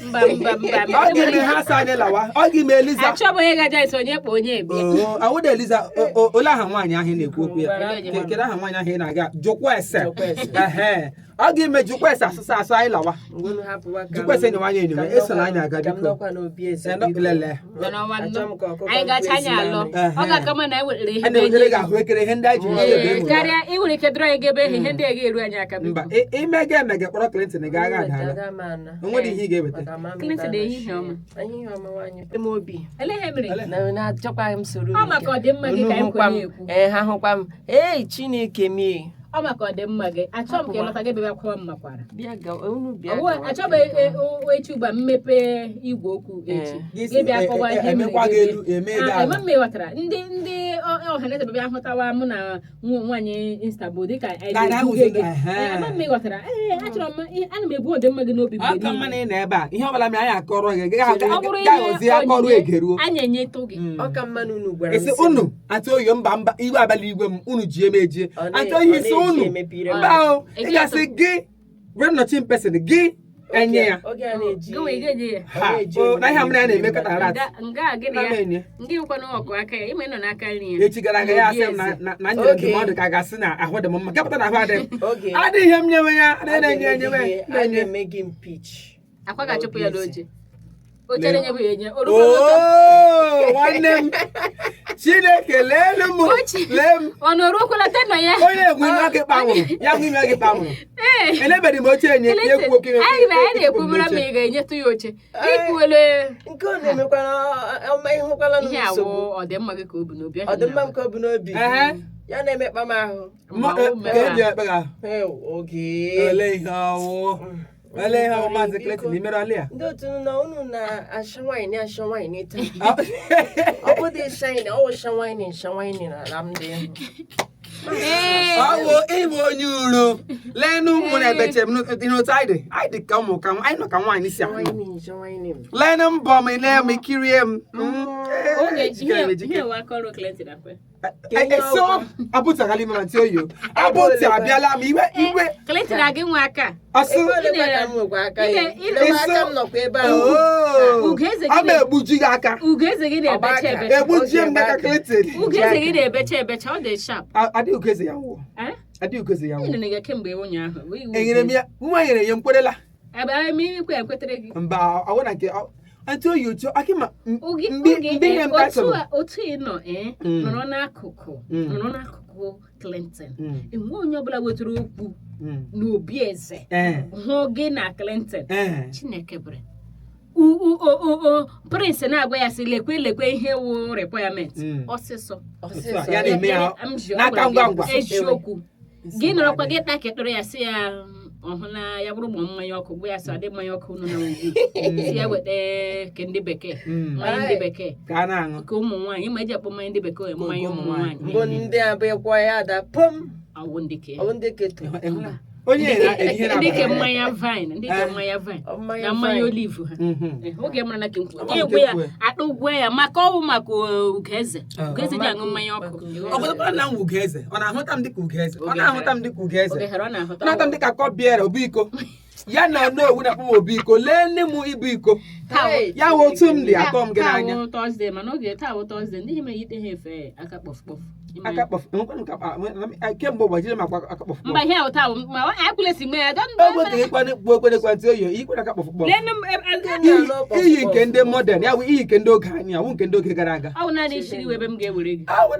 Mba, mba, mba. Ọ ga-eme ha sị anyị lawa. Ọ ga-eme Eliza. Achọ m onye gaja esi onye kpọ onye bịa. Oo, awụda Eliza, olee aha nwaanyị ahụ ị na-ekwu okwu ya? Kedu aha nwaanyị ahụ ị na-aga? Jụkwa ese. Jụkwa ese. Ehe. Ọ ga-eme jụkwa ese asụsụ asụ anyị lawa. Ngwanu hapụwa ka m- Jụkwa ese nyewe anyị enyowe. ka m Esola anyị aga, ka m biko. nọkwa n'obi eze, Eno- biko. Lele. Nọ n'ọnwa Achọ nnọ. m ka ọkụkọ Anyị gacha anyị mkpu alọ. esi naanị. Ọ ga-aka mma na anyị wetere ihe A na-ewetara ndị gị ahụekere, ihe ndị anyị ji Ee, ebe enwe. karịa ị nwere ike dọrọ anyị gebe ihe ndị a ga-eru anyị aka, Mba, biko. imege emege kpọrọ Clinton ga agha adaala. Aga m ana. O nwere ihe ị ga-eweta. Maka mama Clinton, ebe a ehihie ọma. Ehihie ọma nwaanyị. M obi. Ele ihe mere? Ele. Na achọkwaghị m soro Ọ unu maka gaa. ọdịmma gị Unu ka anyị hụkwa m. kwenye ekwu. Ee, ha hụkwa m. Ei, Chineke mee. Ọ maka ọdịmma gị. Achọ m ka ị lọta gị bịa kwawa m makwara. Bịa ga unu bịa. Ọwụ Gawa. achọbeghị echi ugbu a mmepe igwe okwu echi. Gị Gị si, bịa kọwaa ihe mere emekwa gị gị. elu, eme gị Ah, ala. ema m ghọtara ndị ọhaneze bịa hụtawa mụ na nwaanyị Istanbul dịka anyị Ka anyị na-ebu ahụzi gị. ehe. Ee, ama m ghọtara. Ee, achọrọ m ana m ebu ọdịmma gị n'obi Ọ mgbe ka mma na niile. ị nọ ebe a, ihe ọbụla mere anyị akọrọ gị, gị Ọ bụrụ ga ihe ghọzie akọrọ onyinye, egeruo. anyị enyetụ gị. Ọ ka mma na unu gwara m Esi sị m, unu atụ oyo mba mba iwe abala igwe m unu ji eme ejie. Ọ na- Atụ oyi ọ isi na-eji unu emepe ire mba o. Ị Ị ga-asị gị were nnọchi mpesin gị enye ya. Oge a na-eji Gị nwee ga-enye ya. ọ Ha na-eji o, na ihe amụrụ ya na-emekọta onyinye rat. Nga a gị na Na m ya. enye. Nga ịkwa na ọkụ aka ya, ime nọ n'aka nri ya. Echi gara aga ya asị m na na nyere Oge. ndụmọdụ ka a ga-asị na ahụ dị m mma, kepụta na ahụ adịghị m. Oge. Adịghị ihe m nyewe ya, adịghị A na-enye ga-eme enyewe gị- a na-enye. ga-eme gị impeach. Akwa ga-achụpụ ya n'oche. Oche Lee. na-enye bụ ya enye. O rukwala ụtọ. Oo, nwanne m, Chineke leelu m. Ochi. Lee m. Ọ nọrọ okwela tenọ ya. Onye egwu ime aka ịkpa nwụrụ ya, nwe ime aka ịkpa nwụrụ. Ee. Elebeghị m oche enye ya ekwu oke. Anyị na-ekwu mara ma ị ga-enyetụ ya oche. Ikwuole. Nke ọ na-emekwana ọma ịhụkwala na Ihe awụ nsogbu. ọdịmma gị ka o bu n'obi. Ọdịmma m ka ọ bụ n'obi. Ehe. Ya na-emekpa m ahụ. Ka eji ekpe gị ahụ. Ee, oge. Ole ihe ọwụ, ole ihe ọwụ, Maazị Clinton, imere ọlị ya. Ndị otu na unu na-asha wine, asha wine taa. Ọ bụdị shine, ọ wụ shawine, shawine na ala m dị. Ee. Ọwụ ịbụ onye uro leenụ mụ na ebeche m ihe otu anyị dị, anyị dị ka ụmụ ka anyị nọ ka nwaanyị si ahụ. Shawine, shawine. Leenụ mbọ m, lee m, kirie m. Oge Ejikere m ihe ejike. ihe wụ aka ọrụ Clinton akwe. Eso abụtaghala ime ma ntị oyo abụtị abịala m iwe iwe. Clinton aga nwe aka. Ọsụ. Ebe olekwa ka m nwekwa aka ya? Lewe aka m nọkwa ebe ahụ. Oo. Ugoeze gị Ọ ma-egbuji gị aka. Ugoeze gị na-ebecha Ọgbaka. ebecha. Egbujie m n'aka Clinton. Ugoeze gị na-ebecha ebecha, ọ dị sharp. Adị Ugoeze ya nwụọ. Eh? Adị Ugoeze ya Anyị nwụọ. nene gị kemgbe ụnyaahụ. Enyere m ya nwa nyere ya m kwerela. Ebe anyị ikwe ekwetere gị. Mba, awụ na nke ntị oyi otu akị ma Oge mgbe oge mgbe ihe m otu tasịrị. Otu ị nọ nọrọ n'akụkụ nọrọ n'akụkụ Clinton. Enwe onye ọbụla wetara okwu n'obi eze hụ gị na Clinton. Chineke bere. O Prince na-agwa ya sị lekwe lekwe ihe wụ requirement ọsịsọ. Ọsịsọ. Ya na-eme ya M ji n'aka ọ gwara ngwa gị ngwa. Eziokwu. Gị nọrọkwa gị takịtụrụ ya sị ya ọ hụla ya bụrụ gbọ mmanya ọkụ gwa ya sị ọ dị mmanya ọkụ nọ na ugwu si ya weta ke ndị bekee, mmanya ndị bekee ka a na-aṅụ. Nke ụmụ nwaanyị ma eji akpọ mmanya ndị bekee mmanya ụmụ nwaanyị. Mbụ ndị a bụ ịkwọ ya ada pom. Ọwụ ndị ke Ọ bụ ndị keto. Ịhụla? Onye na-eji ihe ndị ke na-abara ya. Mmanya vine ndị ke mmanya vine Ọ mmanya na mmanya vine. olive ha. Oge mara na ke nkwu Ama gị m gwa ya nke kwue. akpa ụgwọ ya maka ọwụ maka Ugoeze. Ah. Ugoeze ji aṅụ mmanya ọkụ. Ọ bụrụkwa na m wụ Ugoeze, ọ na-ahụta m dịka Ugoeze? Ọ na-ahụta m dịka Ugoeze? Oge hara ọ na-ahụta. Ọ na-ahụta m dịka kọbiere obu iko ya na onowu na-akpọ m obu iko. Lee nne m ibu iko. Taa Hey, Ya wụ otu m dị atọ m gị taa n'anya. wụ Thursday, mana oge taa wụ Thursday ndị mere yite ha efe aka kpọf kpọf. Aka kpọf enwekwa m kemgbe ụbọchị m akwa aka kpọf. Mba, ihe ahụ taa wụ ma anyị kwule si mee ya Ogbe ka ịkwa kpuo ekwere ekwentị oyo ikwere aka kpọf kpọf. Lenu m Iyi nke ndị modern ya wụ iyi nke ndị oge anyị, awụ nke ndị oge gara aga. Ọ wụ naanị ishiri webe m ga-ewere gị. Awụ.